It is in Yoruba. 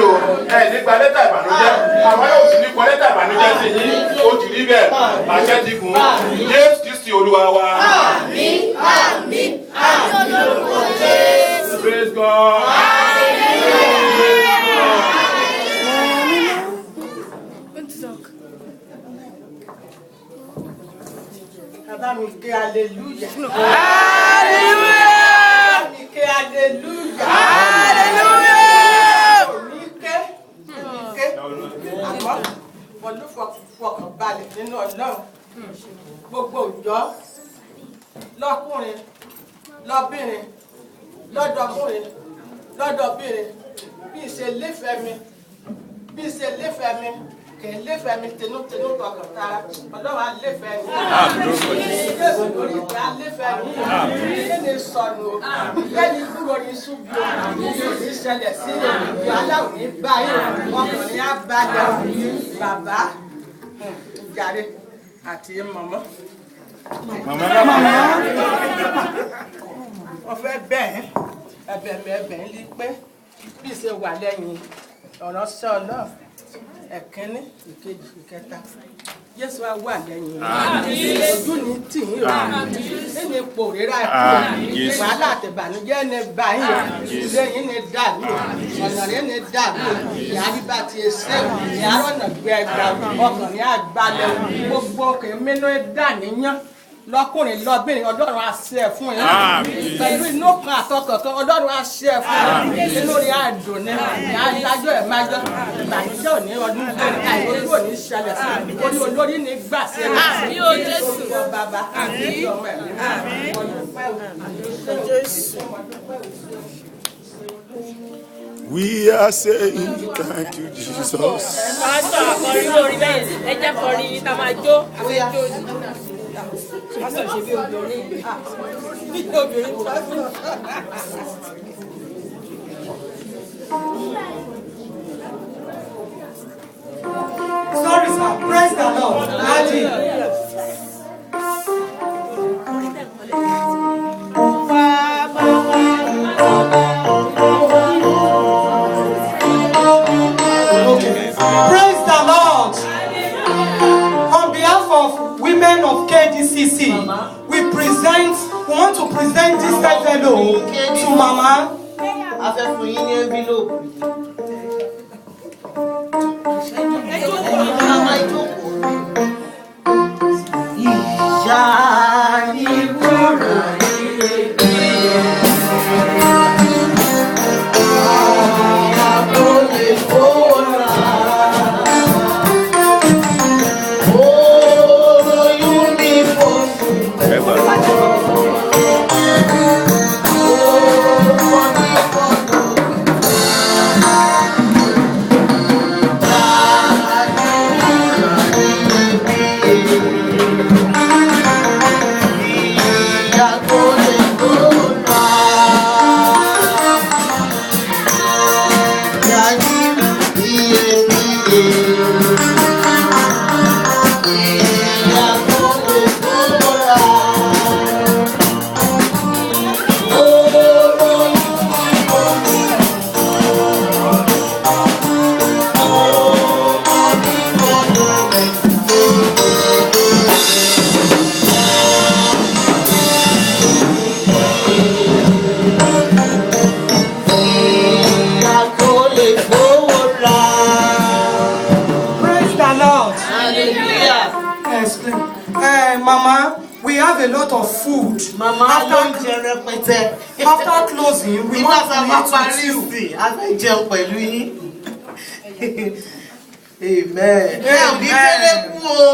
yín o. Ẹ ní gba lẹ́tà ìbànújẹ́, àwa yóò sì ní kọ lẹ́tà ìbànújẹ́ sí yín. Ó ti rí bẹ́ẹ̀, àṣẹ ti gùn. Jésù Kristi Olúwa wa. Àmín, àmín, àmín lórúkọ Jésù. Praise God. Praise God. Bàbá mi ké hallelujah. Hallelujah. Bàbá mi ké hallelujah. Hallelujah. Òní ké, òní ké. Àmọ́ wọ́n ló fọkàn balẹ̀ nínú Ọlọ́run. Gbogbo òjọ́ lọ́kùnrin, lọ́bìnrin, lọ́dọ̀kùnrin, lọ́dọ̀bìnrin. Bí ṣe léfẹ̀ẹ́ mi, bí ṣe léfẹ̀ẹ́ mi, kì í léfẹ̀ẹ́ mi tinútinú tọkàn tara. Ọlọ́run á léfẹ̀ẹ́ mi. Jésù lórí ìta léfẹ̀ẹ́ mi. Kí ni sọnù o? Kẹ́ni kúrò ní ṣubú o? Kí ni ṣẹlẹ̀ sí o? Wàhálà ò ní báyìí o. Ọkùnrin á balẹ̀ o. Bàbá jàre àti mọ̀mọ́. Màmá. Wọ́n fẹ́ bẹ́ẹ̀ ẹ̀bẹ̀ mi ẹ̀bẹ̀ ń lé pé bí ṣe wà lẹ́yìn ọ̀rọ̀ sọ náà ẹ̀kínní ìkejì ìkẹta Jésù á wà lẹ́yìn ojú ní tì í o nínú ipò rírà ẹ̀kú wàhálà àtìbànújẹ́ ní báyìí o lẹ́yìn ní dàrú o ọ̀nà rẹ̀ ní dàrú o ìyárí bá ti ṣe o ìyárí ọ̀nà gbẹ̀gbà ọkùnrin àgbàlẹ̀ o gbogbo kèémínú dà níyàn lọkùnrin lọbìnrin Ọlọ́run á ṣe ẹ fún yín pẹ̀lú inú kan àtọkàn kan Ọlọ́run á ṣe ẹ fún yín inú rẹ̀ á dùn ní adájọ́ ẹ̀ máa jọ ìbànújẹ́ òní ọdún àìrójú òní ṣẹlẹ̀ sí orí olórí ní gbà sí ẹ̀ sí bàbá ọmọ ẹ̀mí We are saying thank you, Jesus. Pásítọ̀ akọrin lórí bẹ́ẹ̀ ẹ jẹ́ kọrin yìí tá a máa jó àfẹ́jọ́ ni. Pásítọ̀ ṣe bí obìnrin bí obìnrin pásítọ̀. Sorry, sir. Praise the Lord. Daddy. Okay. Praise the Lord. On behalf of women of KDCC, we want to present this envelope to Mama. A fẹ́ fún yín ní envelope. Mama ìjókòó. Ìyá ni wúrà iyebíye. Àrà kò lè fowó rà. Oyún mi fòṣù mẹ́fà. Praise the Lord. Hallelujah. Explain. Mama, we have a lot of food. Mama ló ń jẹ rẹpẹtẹ. After closing, we Nígbà want tá a to bá eat parí with you. sí, a fẹ́ jẹun pẹ̀lú yín. Amen. Ẹ ò ní délé kú o.